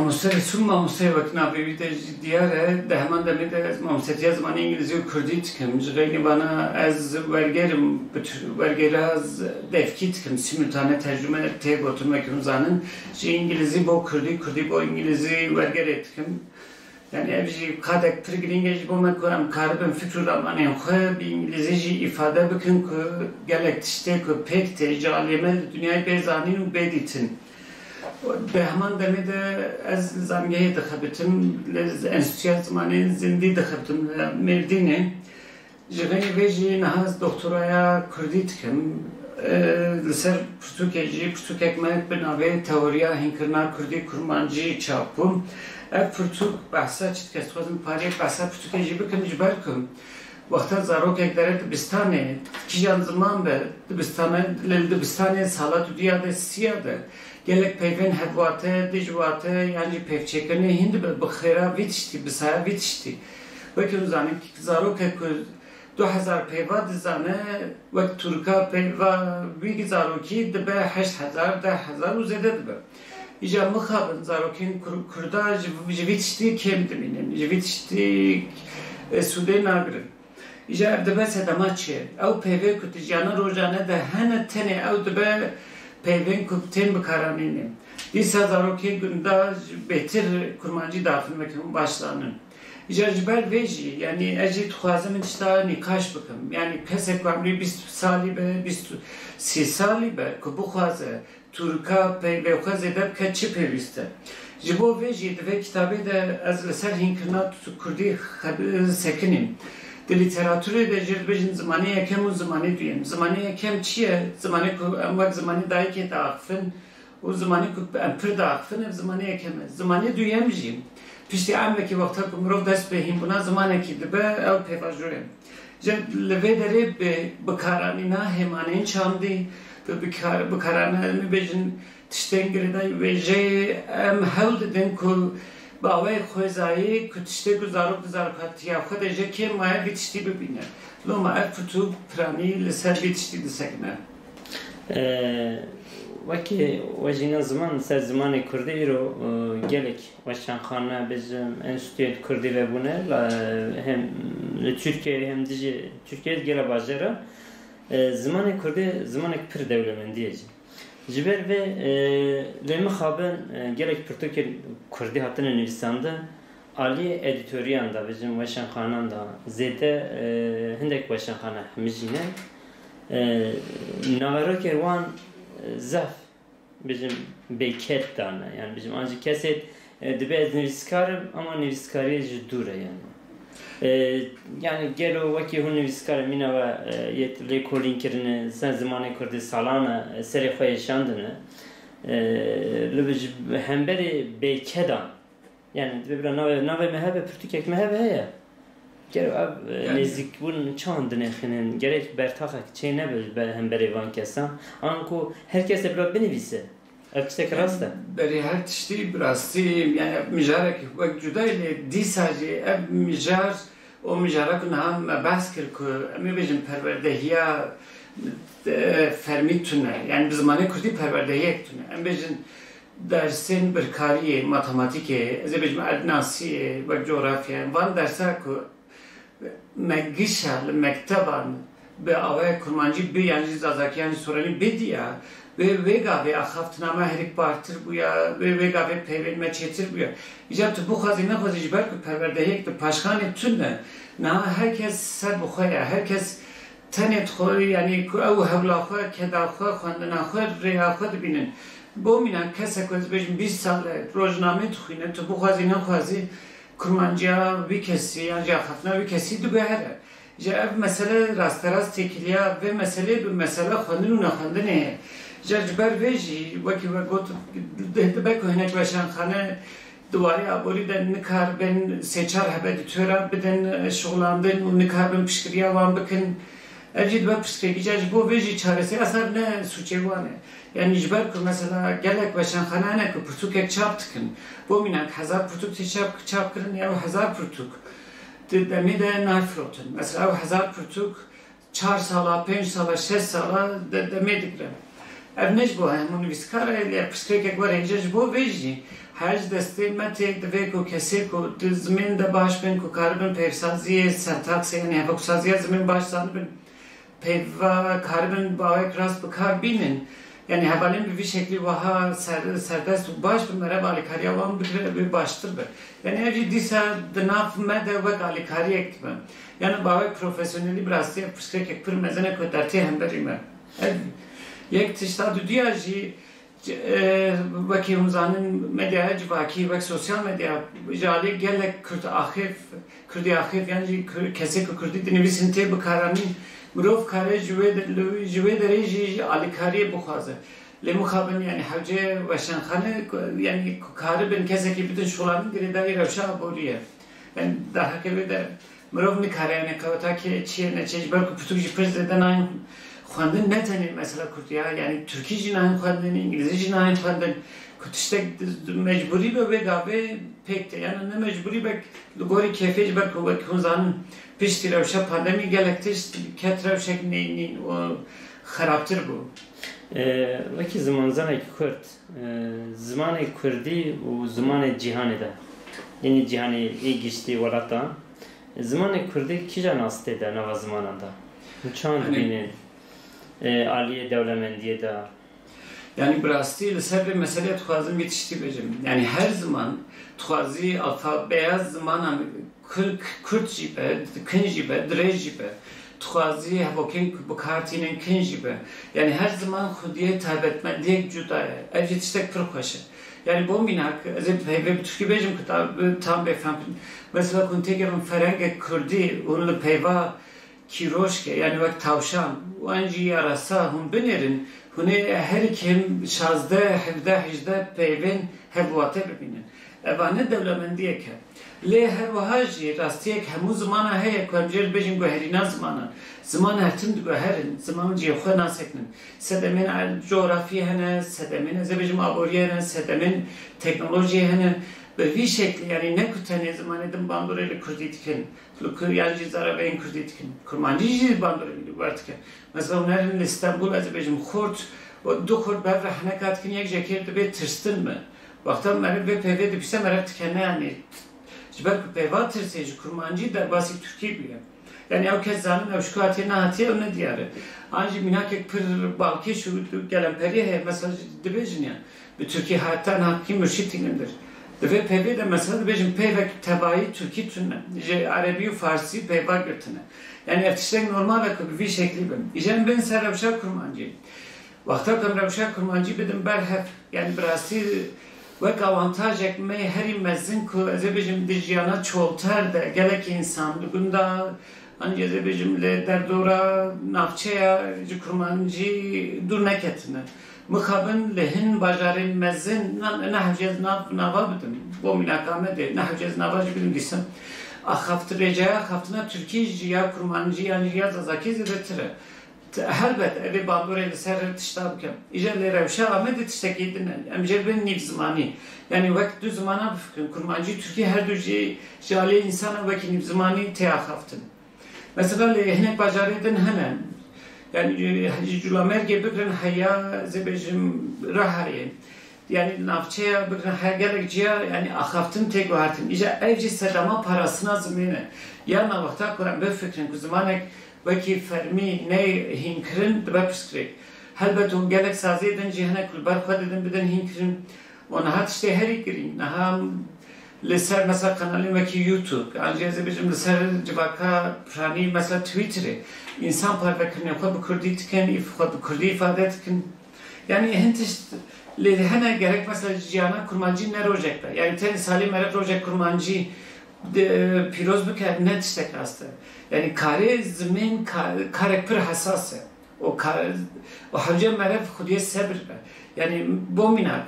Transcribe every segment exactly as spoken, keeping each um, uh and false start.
Mamoste Resul, mamoste, wek navê wî de jî diyar e, di heman demê de ez mamostetiya zimanê îngilîzî û kurdî dikim. Ji xeynî vana ez werger im, bi Tir-, wergera z-, devkî dikim, simultane tercûme tê gotin, wek hûn zanin. Ji îngilîzî bo kurdî, kurdî bo îngilîzî wergerê dikim. Yani ev jî qadek pir girîng e ji bo me ku em karibin fikr û ramanên xwe bi îngilîzî jî îfade bikin ku gelek tiştê ku pêk tê ji aliyê me li dinyayê bê zanîn û bê dîtin. Di heman demê de ez li zangehê dixebitim, li Enstîtuya Zimanên Zindî dixebitim li Mêrdînê. Ji xeynî vê jî niha ez doktoraya kurdî dikim. Li ser pirtûkê jî, pirtûkek me bi navê Teoriya Hînkirina Kurdî Kurmancî çap bû. Ev pirtûk behsa çi dike? Ez dixwazim parê behsa pirtûkê jî bikim, ji ber ku wexta zarokek dere dibistanê, kîjan ziman be, dibistane, li dibistanê sala dudiya de, siya de, gelek peyvên hevwate, dijwate, yan jî peyvçêkirinê hîn dibe, bi xêra vî tiştî, bi saya vî tiştî. Wekî hûn zanin, zarokek ku du hezar peyva dizane, wek Tirka peyva wî zarokî dibe heşt hezar, deh hezar û zêde dibe. Îca mixabin zarokên Kur-, Kurda ji, ji vî tiştî kêm dimînin, ji vî tiştî, e, sûdê nagirin. Îca ev dibe sedema çi? Ew peyvê ku di jiyana rojane de hene, tenê ew dibe peyvên ku tên bikaranînê. Dîsa zarokê gunda ji bêtir kurmancî diafin, wekî hûn baş zanin. Îcar ji ber vê jî, yanî ez jî dixwazim min tişta nîqaş bikim. Yanî kesek ku emrî bîst salî be, bîst û sî salî be, ku bixwaze Tirka peyvê xwe zêde bike, çi pêwîst e? Ji bo vê jî di vê kitabê de ez li ser hînkirina tu-, kurdî xeb-, sekinîm. Di lîteraturê de jê dibêjin zimanê yekem û zimanê duyem. Zimanê yekem çi ye? Zimanê ku em wek zimanê dayikê diaxifin, û zimanê ku em pir diaxifin, ev zimanê yekem e. Zimanê duyem jî, piştî emrekî wexta ku mirov dest bi hînbûna zimanekî dibe, ew pêvajoyê. Ji li vê derê bi bikaranîna hêmanên çandî, bi bikar-, bikarana, em ê bêjin, tiştên girêdayî wêjeyê em hewl didin ku bi awayek xwezayî ku tiştê ku zarok di zarokatiya xwe de jê kêm maye, vî tiştî bibîne. Loma ev pirtûk piranî li ser vî tiştî disekine. Ee, wekî we jî ne ziman, ser zimanê kurdî îro, e, gelek weşanxane, bêjim, enstîtuyê kurdî vebûne, la, hem li Tirkiyeyê hem dijî Tirkiyeyê, gelek bajêr e. E, zimanê kurdî zimanek pir dewlemendî ye jî. Ji ber vê, e, lê mixabin, e, gelek pirtûkên kurdî hatine nivîsandin, alî edîtoriyan de, bêjim, weşanxanan de zêde, e, hindek weşanxane hemijî ne. E, naverokên wan, e, zehf, bêjim, bêked dane. Yani, bêjim, an jî kesê, e, dibê ez nivîskar im, ama nivîskariyê ji dûr e, yani. E, yani, gelo wekî hûn nivîskar in, mîna we, e, yê lêkolîn kirine, ser zimanê kurdî salan e, serê xwe êşandine. E, li ji hemberê bêkedan, yani, dibe bira navê, navê me hebe, pirtûkek me hebe heye. Gelo ev, e, Yani nêzîkbûn çawan dinêxînin? Gerek bertaxek çê nebe ber hemberê van kesan? Anku her kes ê bila binivîse? Ev tiştek rast e? Berî her tiştî, bi rastî, yani, ev mijarek wek cuda ye, lê dîsa jî ev mijar, o mijara ku niha me behs kir ku em ê bêjin perwerdehiya, e, fermî tune. Yani bi zimanê kurdî perwerdehiyek tune. Em bêjin dersên birkariyê, matematîkê, ez ê bêjim erdnasiyê, wek cografya, van dersa ku me gişa li mekteban bi awayek kurmancî bi yan jî zazakî yan jî soranî bidiya, wê, wê gavê axaftina me herî partir bûya, wê, wê gavê peyvên me çêtir bûya. Îcar tu bixwazî nexwazî, ji ber ku perwerdehiyek di paşxanê tune, niha her kes ser bi xwe ye, her kes tenê dixwe, yanî ku ew hewla xwe, keda xwe, xwendina xwe, rêya xwe dibînin. Bo mînak, kesek ku ez bêjim bîst sal e rojnamê dixwîne, tu bixwazî nexwazî, kurmanciya wî kesî yan jî axaftina wî kesî diguhere. Ji ev mesele rasterast têkiliya vê meselê bi mesele xwendin û nexwendinê ye. Ji, ji ber vê jî, wekî we got, di-, dibe ku hinek weşanxane di warê aborî de nikaribin sê çar hebe dîtora bidin, e, şixulandin û nikaribin piştgiriya wan bikin. Ev jî dibe pirsgirêk. Îcar ji bo vê jî çareserî, eser ne sûcê wan e. Yani ji ber ku mesela gelek weşanxane hene ku pirtûkek çap dikin. Bo mînak hezar pirtûk tê çap, çap kirin ya hezar pirtûk di demê de nafirotin. Mesela ew hezar pirtûk çar sala, pênc sala, şeş sala de-, demê digire. Ev ne ji bo hemû nivîskar e, lê pirsgirêkek were hêja ji bo vê jî. Her ji destê me tê, divê ku kesê ku di zimên de baş bin, ku karibin peyvsaziyê, sentaksê, yanî hevoksaziya zimên baş zanibin, peyva karibin bawek rast bi kar bînin. Yanî hevalên bi vî şeklî wiha ser-, serdest û baş bi merev alîkariya wan bikire, wê baştir be. Yanî ev jî dîsa di nav me de wek alîkariyek dibe. Yanî bawek profesyonelî bi rastî ev pirsgirêkek pir mezin e ku dertê hemberî me. Ev yek tişta dudiya jî, e, wekî hûn zanin medyaya civakî, wek sosyal medya ji alî gelek Kurd axêf, Kurdî axêf yan jî Kur-, kesê ku Kurdî dinivîsin tê bikaranîn, mirov kare ji wê de, ji wê derê jî, jî alîkariyê bixwaze. Lê mixabin, yanî hewce weşanxane ku, yanî ku karibin kesekî bidin şolanîn girêdayî rewşa aborî ye. Yanî derheqê wê de mirov nikare, yanî qeweta kê çi ye neçe, ji ber ku pirtûk jî pir zêde nayên xwendin, ne tenê mesela Kurdî ya, yanî Tirkî jî nayên xwendin, Îngilîzî jî nayên xwendin. Ku tiştek di, di mecbûrî be wê gavê pêk tê. Yanî ne mecbûrî be, li gorî kêfê, ji ber ku wek hûn zanin piştî rewşa pandemî gelek tişt ket rewşek neyînîn û xerabtir bû. Ee, wekî zimanzanekî Kurd, e, zimanê Kurdî û zimanê cîhanê de, yanî cîhanê ê giştî welata, zimanê Kurdî kîja nas tê de nava zimanan de? Çand Yanî bînin, e, aliyê dewlemendiyê de? Yanî bi rastî li ser vê meselê dixwazim vî tiştî bêjim. Yanî her ziman dixwazî alfabeya zimanan Kurd, Kurd jî be, kin jî be, dirêj jî be, dixwazî hevokên ku bi kar tînin kin jî be. Yanî her ziman xwediyê taybetmendiyek cuda ye. Ev jî tiştek pir xweş e. Yanî bo mînak, ez ê bi peyvê bi tirkî bêjim ku ta-, bi tam bê fehm bin. Mesela ku hûn têkevin ferhengek kurdî, hûn li peyva kîroşke, yanî wek tawşan, û an jî yarasa hûn binêrin, hûn ê her kêm şazdeh, hevdeh, hejdeh peyvên hevwate bibînin. Eva ne dewlemendiyek e. Lê her wiha jî rastiyek hemû zimana heye ku em jê re bêjin guherîna zimanan. Ziman her tim diguherin, ziman cihê xwe nasekinin. Sedemên er-, coğrafiyê hene, sedemên, ez ê bêjim, aboriyê hene, sedemên teknolojiyê hene. Bi vî şeklî, yanî ne ku tenê zimanê din bandorê li kurdî dikin, li ku-, yan jî zaraveyên kurdî dikin. Kurmancî jî bandorê wî li wer dike. Mesela hunerin li Stenbul, ez ê bêjim, xort, û du xort bi hev re heneka dikin, yek ji yekê re dibê tirstin me. Wexta meriv vê peyvê dibîse, meriv dikene, yanî ji ber ku peyva tirsê ji kurmancî derbasî tirkî bûye. Yanî ew kes zanin ew ji ku hatiye nehatiye, ew ne diyar e. An jî mînakek pir balkêş û gelemperî heye, mesela dibêjin ya, bi tirkî hatta nehatiye mürşitînindir. Di vê peyvê de mesela dibêjin peyvek tevayî tirkî tune. Ji erebî û farsî peyva girtine. Yanî ev tiştek normal e ku bi vî şeklî bin. Îcar em bên ser rewşa kurmancî. Wexta ku em rewşa kurmancî bidin ber hev, yanî bi rastî wek awantajek me herî mezin ku ez ê bêjim di jiyana çolter de gelekî însan li gunda, an jî ez ê bêjim li derdora navçeya ji kurmancî dûr neketine. Mixabin li hin bajarên mezin, na, ne hewce ez nav, nava bidim, bo mînak Amedê, ne hewce ez nava jî bidim dîsa. Axaftin, rêceya axaftina tirkî ji ya kurmancî yan jî ya zazakî zêdetir e. T-, helbet, evê bandorê li ser tişta bikim. Îcar lê rewşa Amedê tiştekî din e. Em jê bin nîvzimanî. Yanî wek du zimana bifikirin. Kurmancî, tirkî her du jî ji aliyê însana wekî nîvzimanî tê axaftin. Mesela lê hinek bajarê din hene. Yanî, e, ji Cûlamergê bigirin heya, ez ê bêjim, Rihayê. Yanî navçeya bigirin her gelek ciya, yanî axaftin tê guhertin. Îcar ev jî sedema parastina zimên e. Ya na wexta ku em bifikirin ku zimanek wekî fermî neyê hînkirin dibe pirsgirêk. Helbet hûn gelek saziyê din jî hene ku li ber xwe didin bidin hînkirin. Û niha tiştê herî girîng, niha li ser mesela kanalên wekî YouTube, an jî ez ê bêjim li ser civaka piranî mesela Twitterê, însan parvekirinê xwe bi kurdî dikin, îf-, xwe bi kurdî îfade dikin. Yanî hin tişt lê hene gerek mesela jiyana kurmancî ne rojek be. Yanî tenê salê meriv rojek kurmancî de, pîroz bike, ne tiştek rast e. Yanî karê zimên ka-, karek pir hesas e. Û ka-, û hewce meriv xwediyê sebir be. Yanî bo mînak,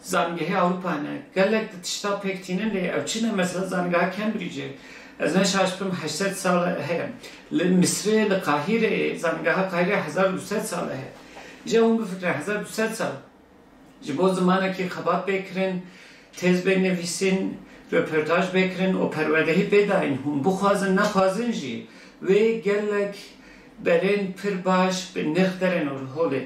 zangehê Ewropa hene, gelek di tişta pêk tînin lê ew çi ne, mesela zangeha Cambridgeê, ez ne şaş bim heşt sed sal heye. Li Misrê, li Qahîreyê, zangeha Qahîreyê hezar û du sed sal heye. Îcar hûn bifikirin, hezar û du sed sal. Ji bo zimanekî xebat bê kirin, têz bê nivîsîn, röportaj bê kirin û perwerdehî bê dayîn. Hûn bixwazin, nexwazin jî, wê gelek berên pir baş bi nirx derên holê.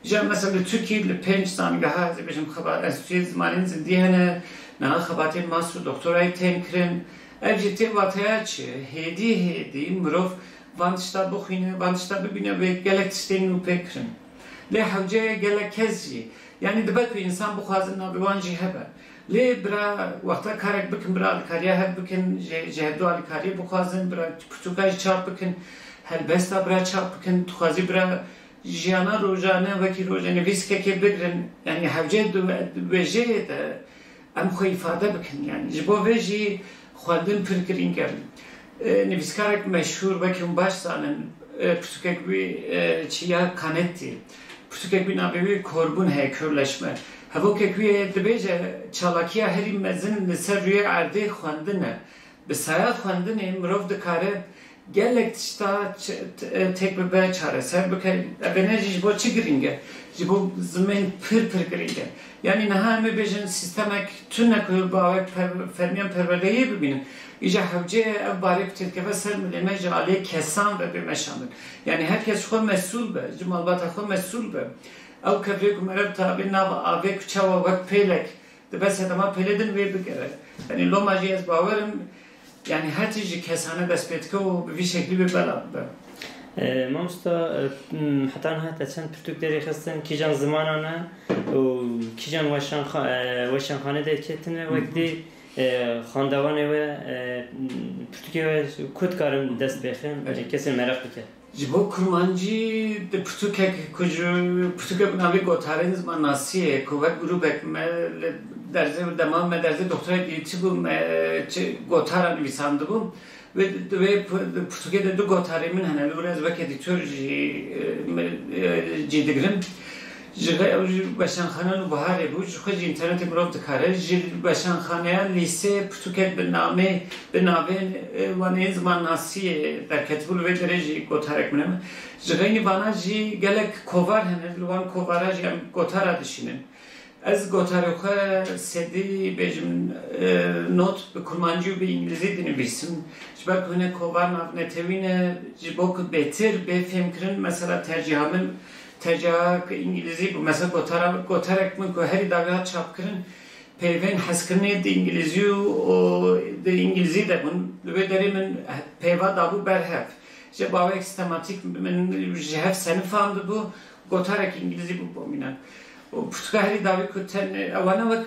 Îcar mesela li Tirkî li pênc zangeha, ez ê bêjim, xebat, enstitûyê zimanên zindî hene, Niha xebatên master û doktorayê tên kirin. Ev jî tê wateya çi? Hêdî hêdî mirov van tişta bixwîne, van tişta bibîne, wê gelek tiştên nû pê kirin. Lê hewce ye gelek kes jî, yanî dibe ku însan bixwazin navê wan jî hebe. Lê bira wexta karek bikin, bira alîkariya hev bikin, ji, ji hevdu alîkariyê bixwazin, bira pirtûka jî çap bikin, helbesta bira çap bikin, dixwazî bira jiyana rojane wekî rojnivîskekê bigrin. Yanî hewce di we-, di wêjeyê de em xwe îfade bikin. Yanî ji bo vê jî xwendin pir girîng e. E, nivîskarek meşhûr, wekî hûn baş zanin, e, pirtûkek wî, e, çi ya Canetti, pirtûkek wî navê wî Korbûn heye, Körleşme. Hevokek wî dibêje, çalakiya herî mezin li ser rûyê erdê xwendin e. Bi saya xwendinê mirov dikare gelek tişta ç-, t-, e, têk bibe, çareser bike. Evêne jî ji bo çi girîng e? Ji bo zimên pir pir girîng e. Yanî niha em ê bêjin sîstemek tune ku bawek per-, fermiyan perwerdeyê bibînin. Îja hewce ye ev barê ku têdikeve ser milê me ji aliyê kesan ve bê meşandin. Yanî her kes ji xwe mesûl be, ji malbata xwe mesûl be. Ew kevirê ku meriv tabî nav avê ku çawa wek pêlek dibe sedema pêlê din wê bigere. Yanî loma jî ez bawer im, yanî her tişt ji kesane dest pê dike û bi vî şeklî wê belav bibe. E, mamosta, e, m, heta niha te çend pirtûk derê xistin, kîjan zimana ne û kîjan weşanxa-, e, weşanxane derketine, wek dî, e, xwendevanê we, e, m, pirtûkê we ku dikarin dest pê xin, e, kesên meraq bike? Ji bo kurmancî di pirtûkek ku ji pirtûkek bi navê Gotarên Zimannasiyê ku wek grûbek me li derzê dema me derzê doktorayê dîtibû, me çi gotara nivîsandibû. Wê di wê pi-, di pirtûkê de du gotarê min hene. Li wir ez wek edîtor jî, e, me, e, cî digirim. Ji xwe ew ji Weşanxana Nûbiharê bû, ji xwe ji înternetê mirov dikare. Ji Weşanxaneya Lîsê pirtûkek bi namê, bi navê, e, Waneyên Zimannasiyê derketibû, li vê derê jî gotarek min hebe. Ji xeynî vana jî gelek kovar hene, li wan kovara jî em gotara dişînin. Ez gotarê xwe sedî bêjim, e, not bi kurmancî û bi îngilîzî dinivîsim. Ji ber ku hinek kovar navnetewî ne, ji bo ku bêtir bê fêmkirin, mesela tercîha min, tercîha ku îngilîzî bû. Mesela gotara, gotarek min ku herî dawî hat çapkirin, peyvên hezkirinê di îngilîzî û, û di îngilîzî de bûn. Li wê derê min peyva dabû ber hev. Ji bawek sistematîk min ji hev senifandibû, gotarek îngilîzî bû bo mînak. Û pirtûka herî dawî ku ten, ewana wek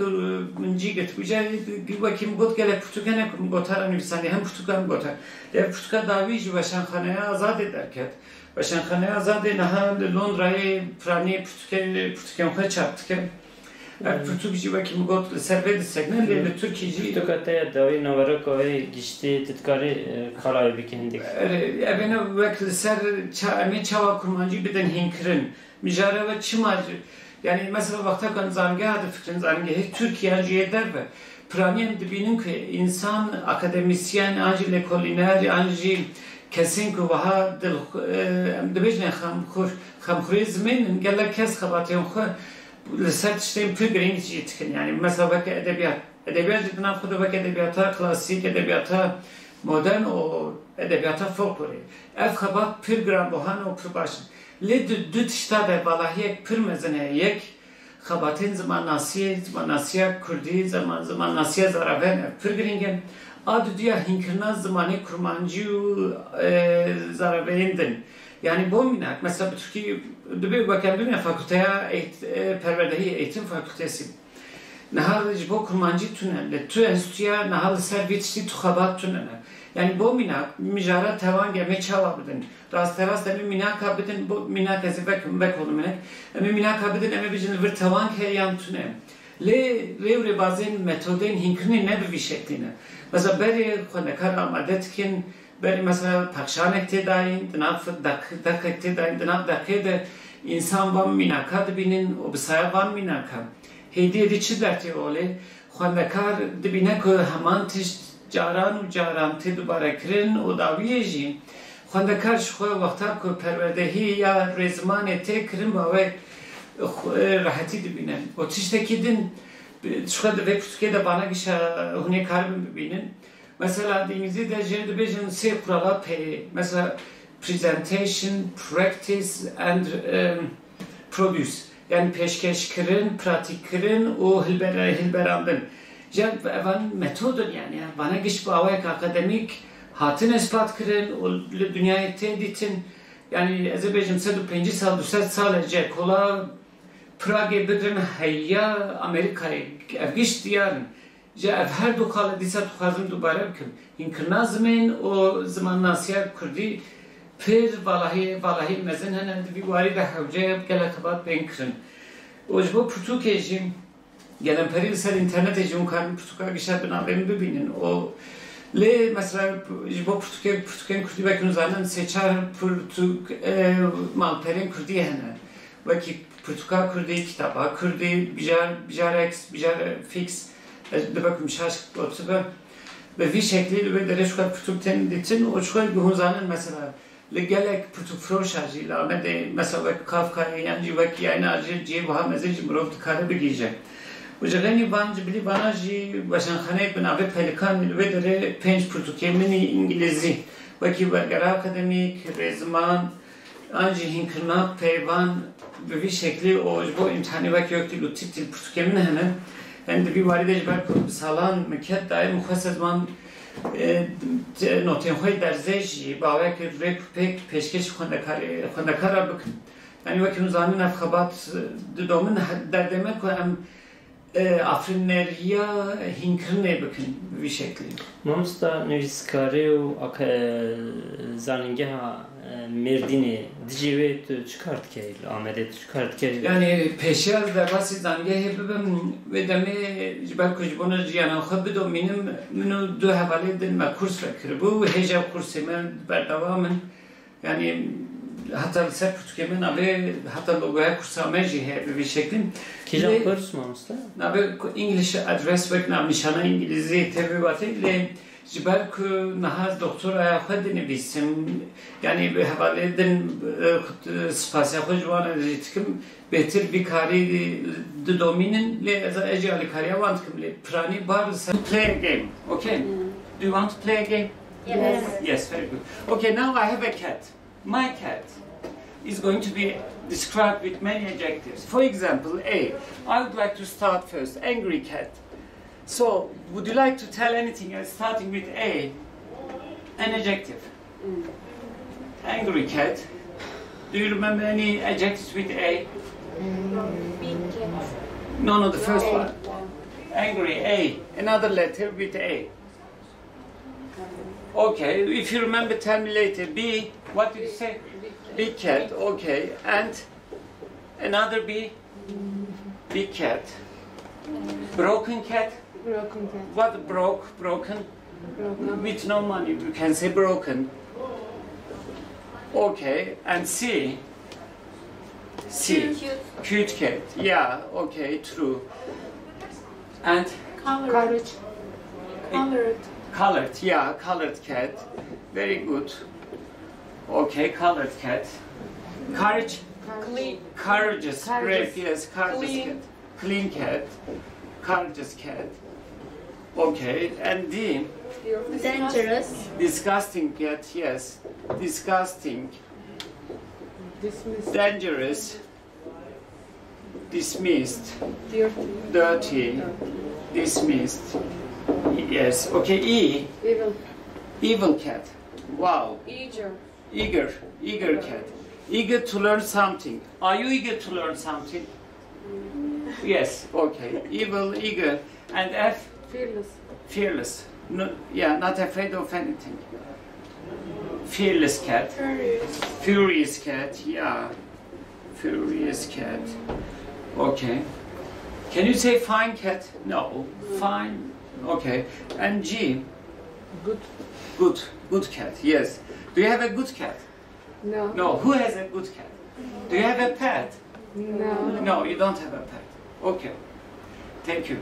min cî girt. Wî carî wekî min got gelek pirtûk hene ku min gotara nivîsandiye, hem pirtûka hem gotar. Lê ev pirtûka dawî ji Weşanxaneya Azadê derket. Weşanxaneya Azadê niha li Londrayê piranî pirtûkê, pirtûkên xwe çap dike. Ev pirtûk jî wekî min got li ser vê disekine, lê li Tirkî jî. Pirtûka te ya dawî naveroka wê giştî, tu dikarî, e, qala wê bikî hindik? Erê, evêne wek li ser ça-, em ê çawa kurmancî bidin hînkirin. Mijara we çima ji, yanî mesela wexta ku em zanîngeha difikirin, zanîngehê Tirkiye an jî yê derve, piranî em dibînin ku însan, akademîsyen, an jî lêkolîner, an jî kesên ku wiha dil, e, em dibêjin xemxur, xemxurê zimên in, gelek kes xebatên xwe li ser tiştên pir girîng jî dikin. Yanî mesela weke edebiyat. Edebiyat jî di nav xwe de weke edebiyata klasîk, edebiyata modern û edebiyata folklorê. Ev xebat pir giranbuhan û pir baş in. Lê di du tişta de valahiyek pir mezin heye. Yek, xebatên zimannasiyê, zimannasiya kurdî, ziman-, zimannasiya zaraven, ev pir girîng in. A duduya hînkirina zimanê kurmancî û, e, zaraveyên din. Yanî bo mînak, mesela bi tirkî dibê weke em bibîne fakülteya eğit-, e, perwerdehiyê, eğitim fakültesi. Niha ji bo kurmancî tune, li tu enstîtuya niha li ser vî tiştî tu xebat tune ne. Yanî bo mînak, mijara tevang em ê çawa bidin? Rasterast em ê mînaka bidin, bo mînak ez ê vek, vek olim hinek. Em ê mînaka bidin, em ê bijin li vir tevang heye yan tune. Lê rê û rêbazên metodên hînkirinê ne bi vî şeklî ne. Mesela berê xwendekar amade dikin, berê mesela pexşanek tê dayîn, di nav deq-, deqek tê dayîn, di nav deqê de însan van mînaka dibînin û bi saya van mînaka. Hêdî hêdî çi dertê olê, xwendekar dibîne ku heman tişt caran û caran tê dubarekirin û dawiyê jî xwendekar ji xwe wexta ku perwerdehî ya rêzimanê tê kirin, bi awê xwe rehetî dibîne. Û tiştekî din, ji xwe di vê pirtûkê de bana gişa hûn ê karibin bibînin. Mesela di îngilîzî de jê dibêjin sê qurala peyê. Mesela presentation, practice and, em, produce. Yani pêşkêşkirin, pratîkkirin û hilbere-, hilberandin. Cem evan metodin, yani, yani bana giş bi awayek akademîk hatin ispat kirin û li dinyayê tê dîtin. Yani ez ê bêjim sed û pêncî sal, du sed sal e, ji kola Pragê bigirin heya Amerîkayê, ev giş diyar in. Ji ev her du xala dîsa dixwazim dubare bikim. Hînkirina zimên û zimannasiya kurdî pir valahî, valahî mezin hene, di vî warî de hewce gelek xebat bên kirin. Û ji bo pirtûkê jî, gelemperî li ser înternetê jî hûn karin pirtûka gişa bi navê min bibînin. Û lê mesela ji bo pirtûkê, pirtûkên kurdî wek hûn zanin sê çar pirtûk, e, malperên kurdî hene. Wekî pirtûka kurdî, kitaba kurdî, bijar, bijarek, bijar fix, ez dibekim şaş gotibe. Bi vî şeklî li wê derê çiqas pirtûk tên dîtin û çiqas hûn zanin mesela li gelek pirtûkfiroşa jî li Amedê mesela wek Kafkayê yan jî wek yayna jî cihê wiha mezin jî mirov dikare bigihîje. Û ji xeynî van, ji bilî vana jî weşanxaneyek bi navê Pelikan li wê derê pênc pirtûkê min î îngilîzî wekî wergera akademîk, rêziman, an jî hînkirina peyvan bi vî şeklî û ji bo îmtihanê wekî wek tîl û tîp tîl pirtûkê min hene. Em di vî warî de ji ber ku bi salan min ket dayê min xwest ez wan, e, te-, notên xwe yê derzê jî bi awayekî rêk û pêk pêşkêşî xwendekarê, xwendekara bikim. Yanî wekî hûn zanin ev xebat, e, didomin he-, derdê me ku em e, afirîneriya hînkirinê bikin bi vî şeklî. Mamosta, nivîskarê û aka-, e, zanîngeha, e, Mêrdînê, dijî wê tu çi kar dikey? Li Amedê tu çi kar dikey? Yanî pêşiya ez derbasî zanîngehê bibim, wê demê ji ber ku ji bona jiyana xwe bidomînim, min û du hevalê din me kurs vekiribû û hêja kursê me berdewam in. Yanî heta li ser pirtûkê me navê, heta logoya kursa me jî heye bi vî şeklî. Kîjan kurs, mamoste? Navê ku English Address wek navnîşana îngilîzî tê vê watê, lê ji ber ku niha doktoraya xwe dinivîsim, yanî bi hevalê din, e, spasiya xwe ji wan re jî dikim, bêtir vî karî didomînin, lê ez, ez jî alîkariya wan dikim, lê piranî bar li ser. Play a game, okay? Do you want to play a game? Yes. Yes, very good. Okay, now I have a cat. My cat is going to be described with many adjectives. For example, A. I would like to start first. Angry cat. So, would you like to tell anything, uh, starting with A? An adjective. Angry cat. Do you remember any adjectives with A? Big cat. No, no, the first one. Angry, A. Another letter with A. Okay, if you remember, tell me later. B, what did you say? Big cat, okay. And another B? Big cat. Broken cat? Broken cat. What broke? Broken? Broken. With no money, you can say broken. Okay, and C? C. Cute. Cute cat. Yeah, okay, true. And? Colored. Colored. Colored. Colored, yeah, colored cat. Very good. Okay, colored cat. Courage? Clean. Courageous, brave, yes, courageous cat. Clean cat. Courageous cat. Okay, and D? Dangerous. Disgusting cat, yes. Disgusting. Dismissed. Dangerous. Dismissed. Dirty. Dirty. Dismissed. Yes. Okay, E? Evil. Evil cat. Wow. Eager. Eager. Eager cat. Eager to learn something. Are you eager to learn something? Yes. Okay. Evil, eager. And F? Fearless. Fearless. No, yeah, not afraid of anything. Fearless cat. Furious. Furious cat, yeah. Furious cat. Okay. Can you say fine cat? No. Fine. Okay. And G? Good. Good. Good cat, yes. Do you have a good cat? No. No. Who has a good cat? Do you have a pet? No. No, you don't have a pet. Okay. Thank you.